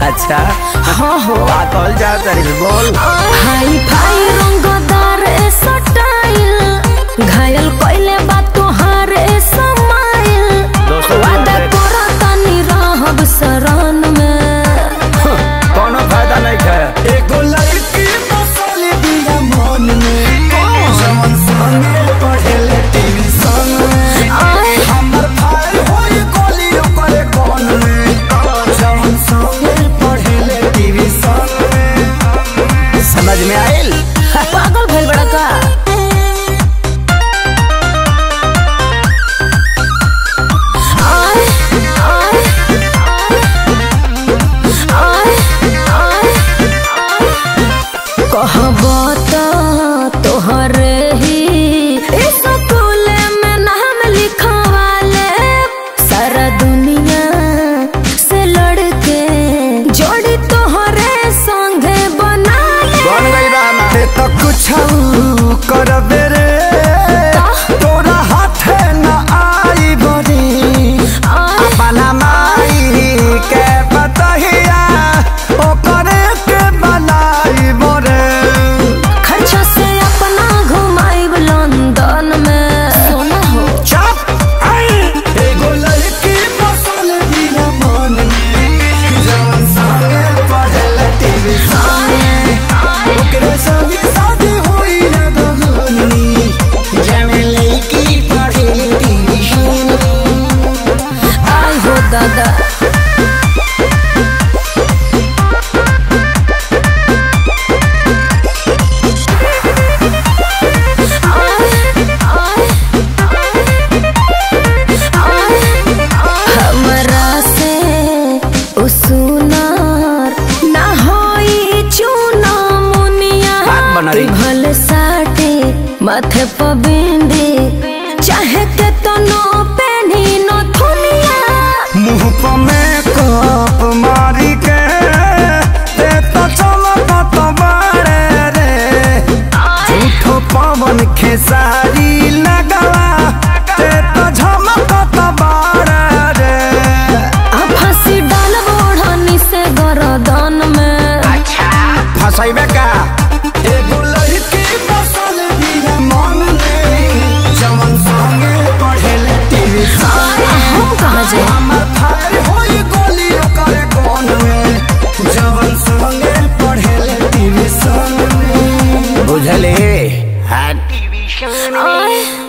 अच्छा हाँ हो का कहल जा तारी बोल। हाई फाई रंगदार स्टाइल घायल कइले बा तोहार समाइल। वादा करो तनी रहब शरण में। कोनो फायदा नहीं है। एगो लड़की बसल बिया मन में जवन संगे पढ़ेले ट्यूशन में। हमर फायर होई गोली ओकरे कोन में जवन संगे पढ़ेले ट्यूशन में। समझ में आइल? पागल भइल बड़ा का? तोहरे ही स्कूल में नाम लिखवाले सारा दुनिया से लड़के जोड़ी तोहरे संगे बना ले। बन गई बा ते तो कुछ करबे रे तोरा हाथे न आई बनी अपना माई के पतहिया ओकरे के बनाई बरे। खर्चा से अपना घुमाइब लंदन में। सोना हो चाप एगो लड़की बसल बिना मन में जवन संगे पढ़ेले ट्यूशन में ओकरे संगे शादी होई ना बगनी जवन लड़की पढ़ेले ट्यूशन में। आई हो दादा। सुनार ना होई चूना मुनिया भले साटे माथे पर बिंदी चाहे के तो नो पेनी नो थुनिया। मुँह पर मेकअप मारी के ते तो चमकत बाड़े रे झूठो पवन खेसारी लगवा ते तो झमकत बाड़े रे। फांसी डाल ओढ़नी से गरदन में। अच्छा फंसैबे का? एगो लड़की बसल बिना मन में जवन संगे पढ़ेले ट्यूशन में। हम कहाँ जाए? हमर फायर होई गोली ओकरे कोन में जवन संगे पढ़ेले ट्यूशन में। बुझले? हाँ आए।